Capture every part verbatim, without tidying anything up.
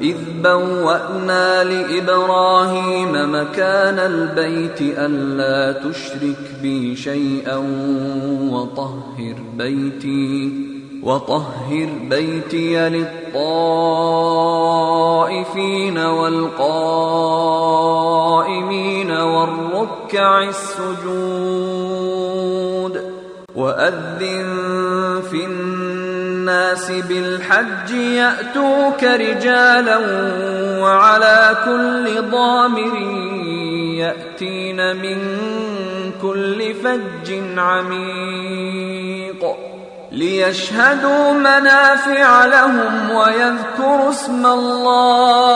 إذ بوأنا لإبراهيم مكان البيت ألا تشرك بي شيئا وطهر بيتي وطهر بيتي للطائفين والقائمين والركع السجود. وأذن في الناس بالحج يأتوك رجالا وعلى كل ضامر يأتين من كل فج عميق. ليشهدوا منافع لهم ويذكروا اسم الله،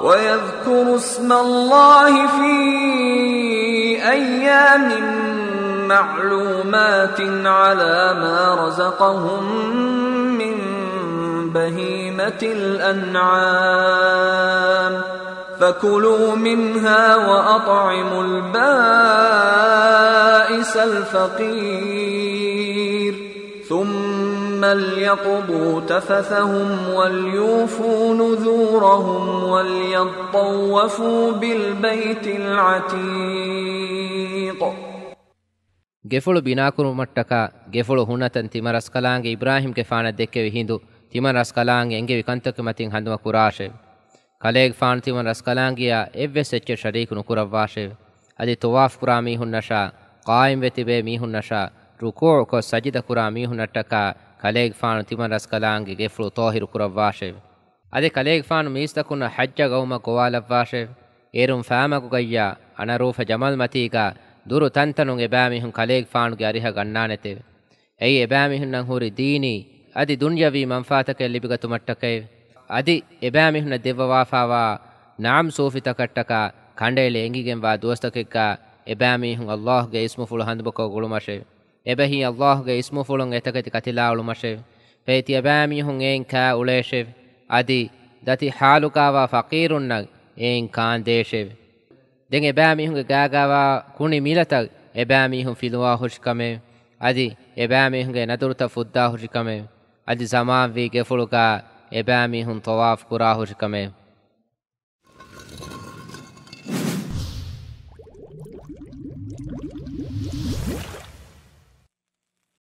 ويذكروا اسم الله في أيام معلومات على ما رزقهم من بهيمة الأنعام، فكلوا منها وأطعموا البائس الفقير، ثم ليقضوا تفثهم وليوفوا نذورهم وليطوفوا بالبيت العتيق. ގެފުޅު ބިނާކުރުމަށްޓަކާ ގެފުޅު ހުންނަތަން ތިމަންރަސްކަލާނގެ އިބްރާހީމްގެފާނަށް ދެއްކެވި ހިނދު، ތިމަންރަސްކަލާނގެ އެންގެވި ކަންތަކުގެ މަތިން ހަނދުމަ ކުރާށެވެ. ކަލޭގެފާނު ތިމަންރަސްކަލާނގެއާ އެއްވެސް އެއްޗެއް ޝަރީކު ނުކުރައްވާށެވެ. އަދި ޠަވާފު ކުރާ މީހުންނަށާ، ޤާއިމްވެ ތިބޭ މީހުންނަށާ، ރުކޫޢުކޮށް ސަޖިދަ ކުރާ މީހުންނަށްޓަކާ ކަލޭގެފާނު ތިމަންރަސްކަލާނގެ ގެފުޅު ޠާހިރު ކުރައްވާށެވެ. އަދި ކަލޭގެފާނު މީސްތަކުންނަށް ޙައްޖަށް ގައުމަށް ގޮވާލައްވާށެވެ. އޭރުން ފާމަގުގައްޔާ އަނަރޫފަ ޖަމަލް މަތީގާ ދުރު ތަންތަނުން އެބައިމީހުން ކަލޭގެފާނުގެ އަރިހަށް އަންނާނެތެވެ. އެއީ އެބައިމީހުންނަށް ހުރި ދީނީ އަދި ދުންޔަވީ މަންފާތަކެއް ލިބިގަތުމަށްޓަކައެވެ. އަދި އެބައިމީހުންނަށް ދެއްވަވާފާވާ ނަޢަމް ސޫފިތަކަށްޓަކާ ކަނޑައެޅި އެނގިގެންވާ ދުވަސްތަކެއްގާ އެބައިމީހުން ﷲ ގެ އިސްމުފުޅު ހަނދުމަކޮށް އުޅުމަށެވެ. އެބަހީ ﷲ ގެ އިސްމުފުޅުން އެތަކެތި ކަތިލާ އުޅުމަށެވެ. ފެއިތި އެބައިމީހުން އެއިން ކާ އުޅޭށެވެ. އަދި ދަތި ޙާލުގާވާ ފަޤީރުންނަށް އެއިން ކާންދޭށެވެ. ދެން އެބައިމީހުންގެ ގާގާވާ ކުނި މިލަތައް އެބައިމީހުން ފިލުވާހުށިކަމެވެ. އަދި އެބައިމީހުންގެ ނަދުރުތައް ފުއްދާހުށިކަމެވެ. އަދި ޒަމާންވީ ގެފުޅުގާ އެބައިމީހުން ޠަވާފު ކުރާހުށިކަމެވެ.